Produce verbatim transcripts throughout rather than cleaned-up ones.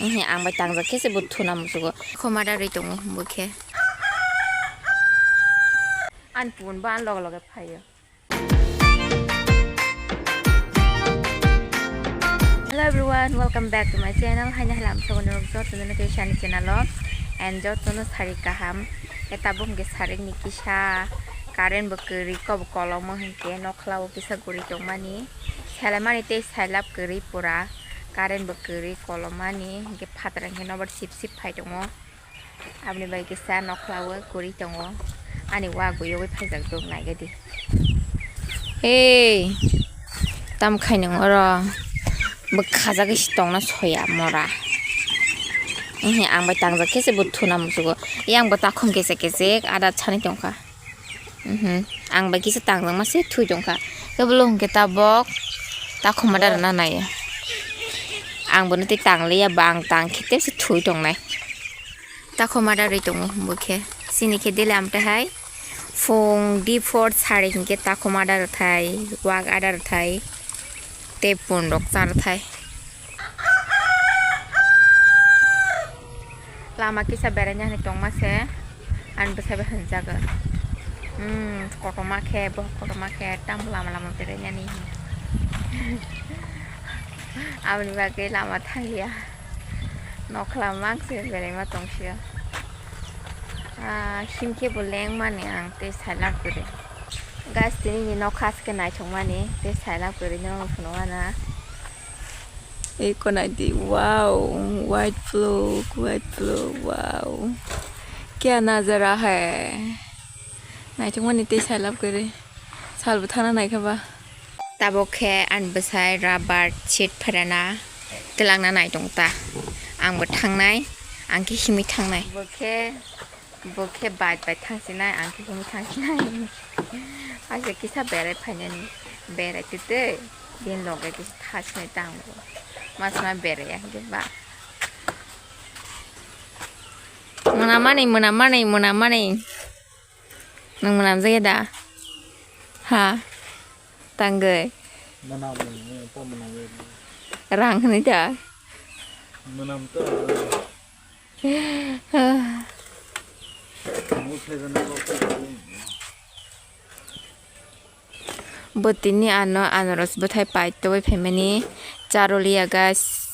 Ehe, ang bai tangjak khe se bo thuna musugo. Khoma da rwi tongo bo khe. Ani pun bo ani loge loge phaio. Hello everyone, welcome back to my channel. Haino halam sobo norok joto no tei sani channel o. And joto no sari kaham. Khe tabuk hwnkhe sarik ni kisa current bo kwrwi kok bo kolokma hwnkhe nokla o kisa guri tongmani. Selaimani tei sailap kwrwi pura current bo kwrwi kolokmani hwnkhe phatara hwnkhe nobar sip sip phai tongo. Aboni bai kisa nokla o kwrwi tongo. Ani wak bo yogwi phaijak dok naigadi. Hey, tam khai nung oro bo khajagwi se tongna soya mora. Ehe, ang bai tangjak khe se bo thuna musugo. Yang bo takhum kese kese ada chani tongkha. Mhm. Ang bai kisa tangjakma se thui tongkha. Khe bolo hwnkhe tabok takhuma da rwna naiya. Ang bono tei tangliya ba ang tang khe tei se thui tongnai. Takhuma da rwi tongo bo khe. Sini khe dile amte hai phung di phor sari hwnkhe takhuma da rwthai, wak ada rwthai. Tei pun rok cha rwthai. Lama kisa beraina hinwi tongma se, ani bwsai bai hwnjago. Hmm, kotorma khe, boh kotorma khe, tamo lama lama berainani. Aboni bagwi lama thangya. Nokla mang se beraima tong sio. Ah, himkhe bo lengmani ang tei sailak kwrwi. Guys, tini ni nokha se khe naithokmani tei sailak kwrwi no phunukna. Eko naidi, wow, white flock, white flock, wow. Kya nazara hai? Naithokmani tei sailak kwrwi. Salbo thana naikha ba. Tabok khe ani bwsai rubber sheet pherana twlangna nai tong ta. Ang bo thangnai, ang khe himwi thangnai. Bo khe, bo khe bike bai thangsinai, ang khe himwi thangsinai. Aise kisa berai phainani, berai twi twi, bini loge kisa thasinai ta ang bo. Mas ma berai ya hwnkhe ba. Mwnamani, mwnamani, mwnamani. Nwng mwnamjak ya da? Ha? Tangwi. Mwnam, mwnam, mwnam. Rang hwnwi da? Mwnam to. Bo tini ano anaros bwthai paitogwi phaimani charwliya guys.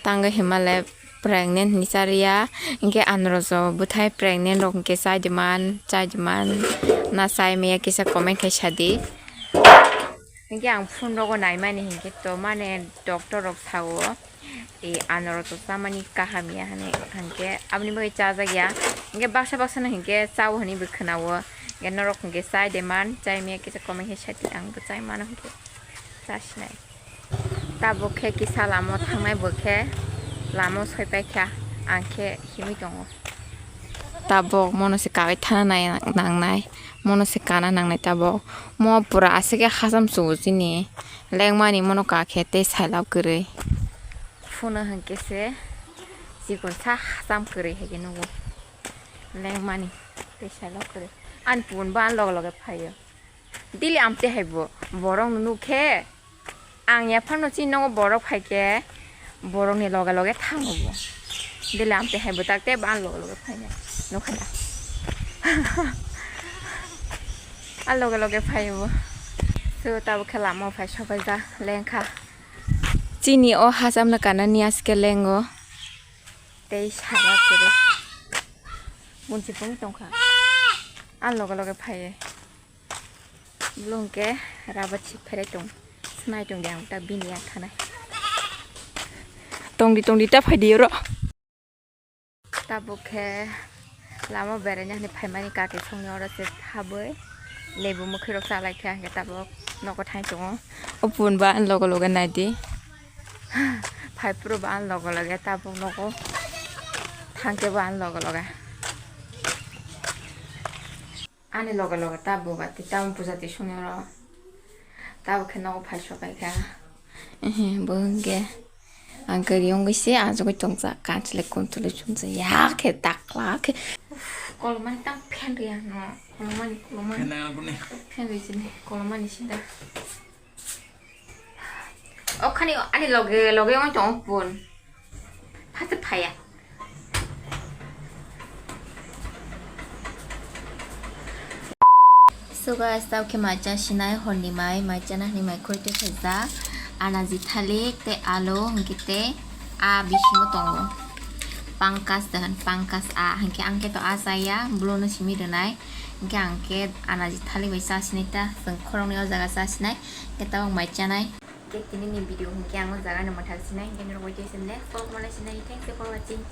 Tangwi himale pregnant hinwi chariya. Hinkhe anaros o bwthai pregnant rok hinkhe chai de man, chai de man na chai maya kisa comment khai sadi. Hinkhe ang phone rogo naimani hinkhe to mane doctor rok sao. E, anorok to chamani kaham ya hwnwi, hinkhe aboni bagwi chajak ya. Hinkhe baksa baksa no hinkhe chao hwnwi bo khwnao. Hinkhe norok hinkhe chai de man, chai maya kisa comment khe sai twi, ang bo chai mano hinkhe chasinai. Tabuk khe kisa lama o thangnai bo khe lama o soi pai kha, ang khe himwi tongo. Tabuk mono se kawi thana nai nangnai, mono se kana nangnai tabuk. Mo pura aswk khe hacham chugo chini lengmani mono ka khe tei sailab kwrwi. Phone hinkhe se chikon sa hacham kwrwi hai khe nugo. Lengmani tei sailab kwrwi. Ani pun bo ani loge loge phaio. Daily amte hai bo borok no nuk khe ang yaphang no chini nogo borok phai khe borok ni loge loge thango bo. Daily amte hai bo tak tei bo ani loge loge phainai. Nukha da. Ani loge loge phaio bo. So tabuk khe lama o phai sopai ja lengkha. Chini o hacham no kanani aske lengo. Tei sara kwrwi. Bunsi pung tongkha. Ani loge loge phaiye. Bwlwng khe rabat si pherai tong. Snai tong di ang ta bini ya thanai. Tongdi tongdi ta phaidi oro. Tabuk khe lama beraina hwnwi phaimani kake songni oro se habwi lebu mwkhwi rok chalai khe hinkhe tabuk nogo thang tongo. O pun ba ani loge loge naidi. Phai phuru ba ani loge loge tabuk nogo thang khe bo ani loge loge. Ani loge loge tabuk ati tamoni puja twi songni oro tabuk khe nogo phai sopai kha. Ehe, bo hwnkhe ang kwrwi wngwi se achugwi tongjak, kanchwlwi kunchwlwi chumjak, ya khe dakla khe. Uff, kolomani tang fan rwya no, kolomani, kolomani. Fan rwya boni. Fan rwya sini, kolomani sida. O khani ani loge loge wng tong pun. Phatar So guys, tao khe mai cha sinai horni mai, mai chana hwnwi mai khoi twi khaijak. Anaji thalik tei alu hwnkhe tei a bisingo tongo. Pangkas de hwn, pangkas a. Hwnkhe ang khe to a chaya, bluno simi rwnai. Hwnkhe ang khe anaji thalik bai cha sinai ta, chwng khoroknwi o jaga cha sinai. Hwnkhe tabuk mai chanai. Khe tini ni video hwnkhe ang o jaga no mwthang sinai, hwnkhe norok bai tei se next vlog malai sinai. Thanks for watching.